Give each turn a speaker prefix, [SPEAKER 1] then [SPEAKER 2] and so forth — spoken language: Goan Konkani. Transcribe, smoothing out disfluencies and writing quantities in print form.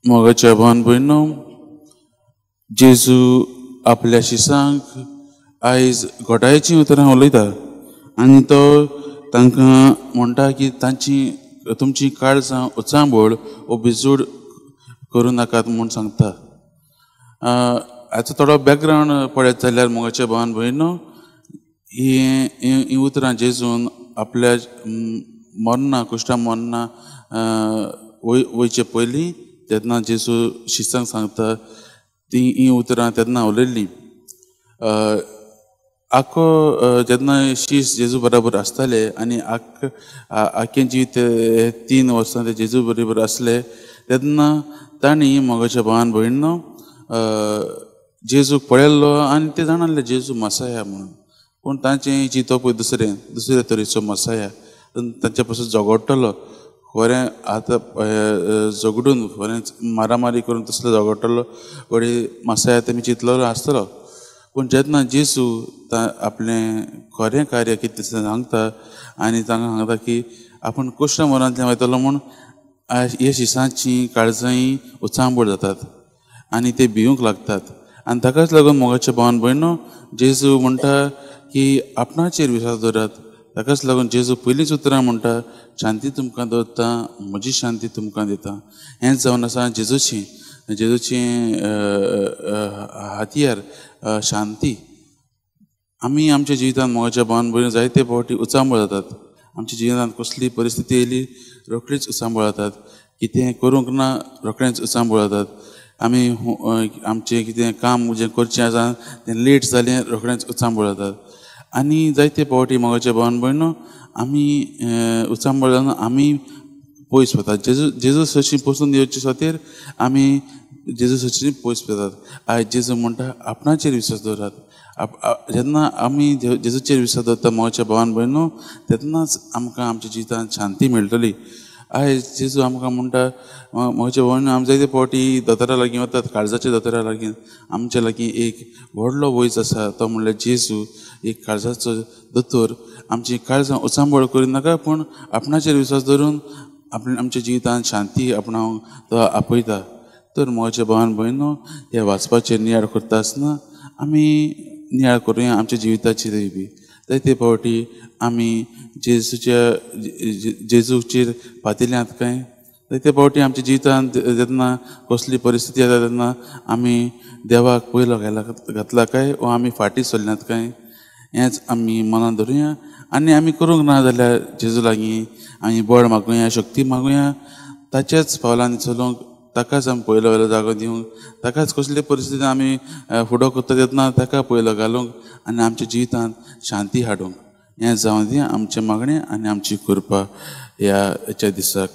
[SPEAKER 1] मोगाच्या भावान भयणो, जेजू आपल्या शिसांक आयज घोटायचीं उतरां उलयता आनी तो तांकां म्हणटा की तांची तुमची काळजां उचांबळ वो भिजूड करूं नाकात म्हूण सांगता. हाचो थोडो बॅकग्रावंड पळयत जाल्यार मोगाच्या भावान भयणो, हीं उतरां जेजून आपल्या मरना कुश्टा मरना वयचे पयलीं तेन्ना जेजू शिसांक सांगता ती हीं उतरां तेन्ना उलयल्लीं. आख्खो जेन्ना शीस जेजू बराबर आसताले आनी आख्खें जिवीत 3 वर्सां ते जेजू बरोबर आसले तेन्ना तांणी मोगाच्या भावान भयणो जेजूक पळयल्लो आनी ते जाणाले जेजू मसाया म्हणून. पूण तांचें चिंतप दुसरे तरेचो मसाया, तांचे पासून झगडटलो खरें आतां झगडून खरेंच मारामारी करून तसलो झगडटलो घडये मसाया तेमी चिंतलेलो आसतलो. पूण जेन्ना जेजू आपलें खरें कार्य कितें तें सांगता आनी तांकां सांगता की आपूण कुश्ट मरणांतल्यान वयतलो म्हूण हे शिसांची काळजांय उचांबळ जातात आनी ते भिवूंक लागतात. आनी ताकाच लागून मोगाच्या भावान भयणो जेजू म्हणटा की आपणाचेर विश्वास दवरात. ताकाच लागून जेजू पयलींच उतरां म्हणटा, शांती तुमकां दवरता, म्हजी शांती तुमकां दिता. हेंच जावन आसा जेजूची हातयार शांती. आमी आमच्या जिवितांत मोगाच्या भावान भयणो जायते फावटी उचांबळ जातात. आमच्या जिवितांत कसली परिस्थिती येयली रोखडीच उचांबळ जातात, कितें करूंक ना रोखडेंच उचांबळ जातात. आमी आमचें कितें काम जें करचें आसा तें लेट जालें रोखडेंच उचांबळ जातात. आनी जायते फावटी मोगाच्या भावान भयणो आमी उचांबळ जावन आमी पयस वतात. जेजू सरशी पसून येवचे खातीर आमी जेजू सरशी पयस वतात. आयज जेजू म्हणटा आपणाचेर विश्वास दवरात. जेन्ना आमी जेजूचेर विश्वास दवरता मोगाच्या भावान भयणो तेन्नाच आमकां आमच्या जिवितांत शांती मेळटली. आयज जेजू आमकां म्हणटा मोगाच्या भावान आमी जायते फावटी दोतोरा लागीं वतात, काळजाच्या दोतोरा लागीं. आमच्या लागीं एक व्हडलो वैज आसा तो म्हणल्यार जेजू, एक काळजाचो दोतोर. आमची काळजां उचांबळ करिनाका पूण आपणाचेर विश्वास दवरून आपल्या आमच्या जिवितांत शांती आपणावंक तो आपयता. तर मोगाच्या भावान भयणो ह्या वाचपाचेर नियाळ करता आसतना आमी नियाळ करुया आमच्या जिविताचेरूय बी. जायते फावटी आमी जेजूचेर पातिल्यांत काय जायते फावटी आमच्या जिवितांत जेन्ना कसली परिस्थिती येता तेन्ना आमी देवाक पयलो घातला काय वो आमी फाटीं सरल्यात काय हेंच आमी मनांत धरुया. आनी आमी करूंक ना जाल्यार जेजू लागीं आमी बळ मागुया, शक्ती मागुया, ताच्याच पावलांनी चलूंक, ताकाच आमी पयलो वयलो जागो दिवंक, ताकाच कसले परिस्थितीन आमी फुडो करता तेन्ना ताका पयलो घालूंक आनी आमच्या जिवितांत शांती हाडूंक. हें जावं दी आमचें मागणें आनी आमची कृपा ह्या दिसाक.